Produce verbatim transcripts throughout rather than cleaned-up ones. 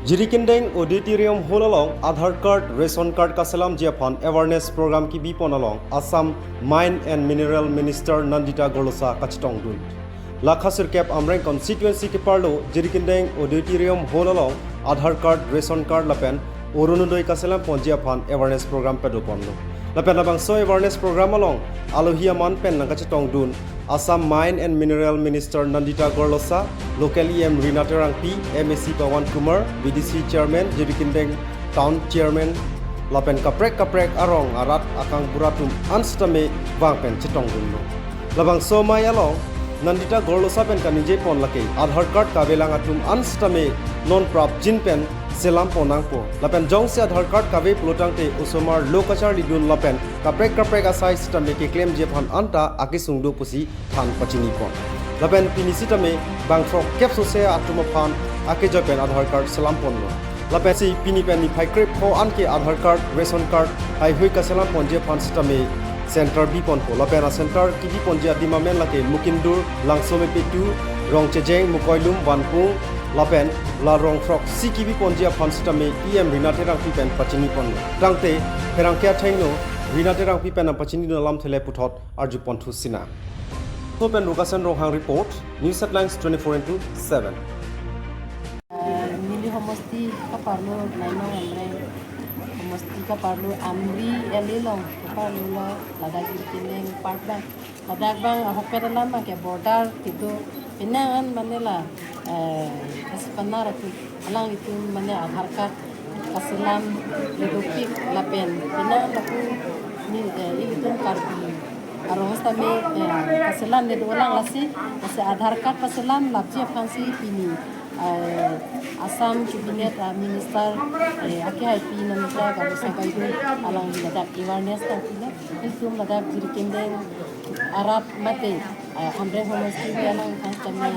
Jirikindeng Auditorium Hall along Aadhaar Card, Ration Card kaselamji aphan awareness program kebipon along Assam Mine and Mineral Minister Nandita Gorlosa kachetongdun. Lakha sirkep Amreng constituency keparlo Jirikindeng Auditorium Hall along Aadhaar Card, Ration Card lapen Orunodoi kaselamponji aphan awareness program padoponlo. Lapen labangso awareness program along alohi amen pen nangkachetongdun Assam Mine and Mineral Minister Nandita Gorlosa, local E M Rina Terangpi, M A C Pawan Kumar, V D C Chairman, Jirikindeng Town Chairman, lapen kaprek kaprek arong arat akangbura atum an sitame vang pen chetongdunlo. Labangso amei along Nandita Gorlosa pen kaningje pon lake Aadhaar Card kavelang atum an sitame non prapjin pen selampon nangpo. Lapen jongsi Aadhaar Card kave pulotangte osomar lo kacharlidun lapen kaprek kaprek asai sitame keklemji aphan anta akesung do pusi than pachinipon. Lapen pini sitame bang throkkep sose atum aphan akejoi pen Aadhaar Card selamponlo. Lapensi pini pen niphai krepho anke Aadhaar Card, Ration Card haihui kaselamponji aphan sitame center biponpo. Lapen a center kebiponji adim amen lake Mukindur, Langsomepe two, Rongchejeng, Mukoilum, Vanpung, lapen la rong throksi kebiponji aphan sitame E M Rina Terangpi pen pachinipon. Tangte pherangke athengno Rina Terangpi pen nangpachinidun alamthe le puthot arjuponthu sina. Laso pen Rukasen Ronghang report, News Headlines twenty-four into seven. Eh, neli homosti kaparlo Nainong Amreng, homosti kaparlo Amri L A along kaparlo lo, ladak Jirikindeng part abang. Ladak abang ahokpet alam abangke border kedo, penang an mane la, eh, Khasi Pnar atum, alanglitum mane Aadhaar Card kaselamle dopik lapen penang an lapu ni, eh, ilitum Karbi arong sitame, eh, kaselamle dolang, lasi, lasi Aadhaar Card kaselamlapji aphansi pini, eh, Assam Cabinet, eh, Minister, eh, akehaipi Nandita Gorlosa Baideo alangli ladak awareness nangpilo. Ilitum ladak Jirikindeng arat mate, eh, Amreng homosti along khan kami,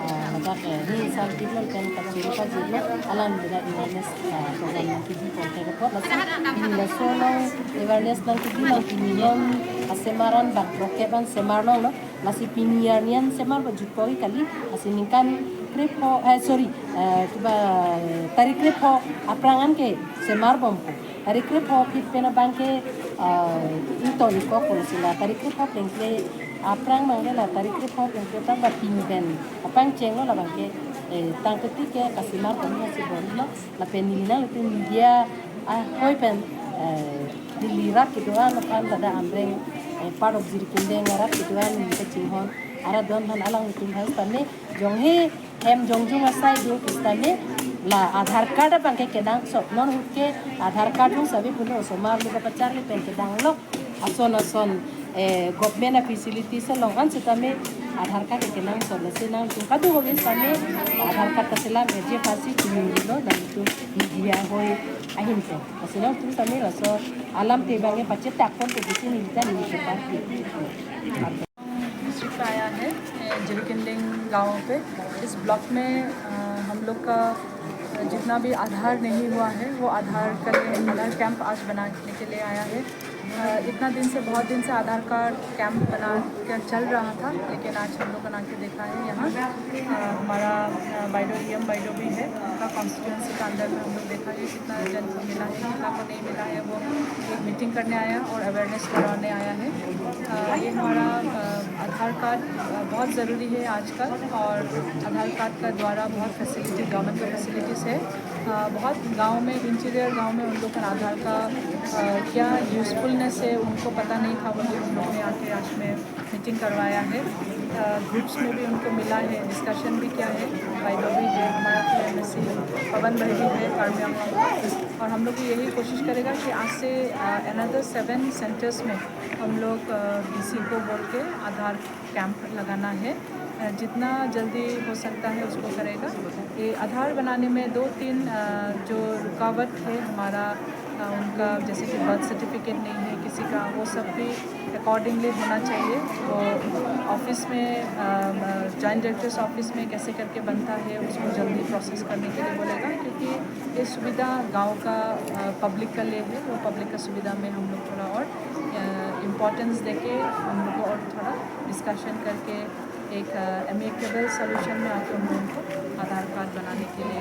eh, ladak, eh, ri sal kidlong pen kachiri pajirlo, alangli ladak awareness, eh, program nangkebi porte report. Lasi pini laso along awareness nangkebi along pini along asemar an bang throkkep an semar longlo. Lasi pini arni an semar ba jutpo kali, lasi ningkan krepho, eh, sorry, eh, kiba, eh, tarik krepho aphrang anke semarbompo. Tarik krepho phit pen abangke, eh, ingtoi ingkokpo, lasi la tarik krepho plengple aphrang abangke la tarik krepho plengple aphrang ba pini pen aphrang chenglo labangke, eh, tangketi ke kasemarbom hasi bomlo. Lapen neli nangtum media ahoi pen, eh, neli rat kedo-an aphan ladak Amreng, eh, part of Jirikindeng arat kedo-an neli kachinghon, arat do-an aphan alanglitum aphan sitame jonghe hem jongjung asai do sitame la Aadhaar Card abangke kenangsot, non ahut ke Aadhaar Card jung save pulo, osomar lo kapacharli pen kedang lo, ason ason, eh, government a facilities along an sitame Aadhaar Card kenangsot, lasi nangtum kadokave sitame Aadhaar Card kaselamji aphansi chinilo, nangtum media ahoi ahin pen. Lasi nangtum sitame laso alamthe abangke pachethak ponpo pusi neli ta neli ta. Visit पे आया है, अ, जिरकिंडिंग गांव पे। इस ब्लॉक में, अ, हम लोग का, अ, जितना भी आधार नहीं हुआ है, वो आधार के लिए, आधार कैंप आज बनाने के लिए आया है। अ, इतना दिन से, बहुत दिन से आधार कार्ड कैंप बना के चल रहा था, लेकिन आज हम लोग बना के देखा है यहाँ। अ, हमारा, अ, बाइडो, ईएम बाइडो भी है, उनका कॉन्स्टिट्यूएंसी का अंदर में हम लोग देखा है कितना जन को मिला है, कितना को नहीं मिला है, वो एक मीटिंग करने आया और अवेयरनेस करवाने आया है। अ, ये हमारा, अ, आधार कार्ड, अ, बहुत ज़रूरी है आजकल, और आधार कार्ड का द्वारा बहुत फैसिलिटी, गवर्नमेंट का फैसिलिटीज़ है। अ, बहुत गांव में, इंटीरियर गांव में उन लोग का आधार का, अ, क्या यूज़फुलनेस है, उनको पता नहीं था, वो लोग, उन लोग ने आके आज में मीटिंग करवाया है। अ, ग्रुप्स में भी उनको मिला है, डिस्कशन भी किया है। बाइडो भी है, हमारा फिर एमएससी पवन भाई भी है कार्बी आंगलोंग का, और हम लोग भी यही कोशिश करेगा कि आज से, अ, अनदर सेवन सेंटर्स में हम लोग, अ, डीसी को बोल के आधार कैंप लगाना है। अ, जितना जल्दी हो सकता है उसको करेगा। ये आधार बनाने में दो तीन, अ, जो रुकावट है हमारा, अ, उनका जैसे कि बर्थ सर्टिफिकेट नहीं है किसी का, वो सब भी अकॉर्डिंगली होना चाहिए। वो ऑफिस में, अ, अ, जॉइंट डायरेक्टर्स ऑफिस में कैसे करके बनता है, उसको जल्दी प्रोसेस करने के लिए बोलेगा, क्योंकि ये सुविधा गांव का, अ, पब्लिक के लिए है, वो पब्लिक का सुविधा में हम लोग थोड़ा और, अ, इम्पोर्टेंस देके हम लोग को और थोड़ा डिस्कशन करके एक, अ, एमिकेबल सॉल्यूशन में आके हम लोगों को आधार कार्ड बनाने के लिए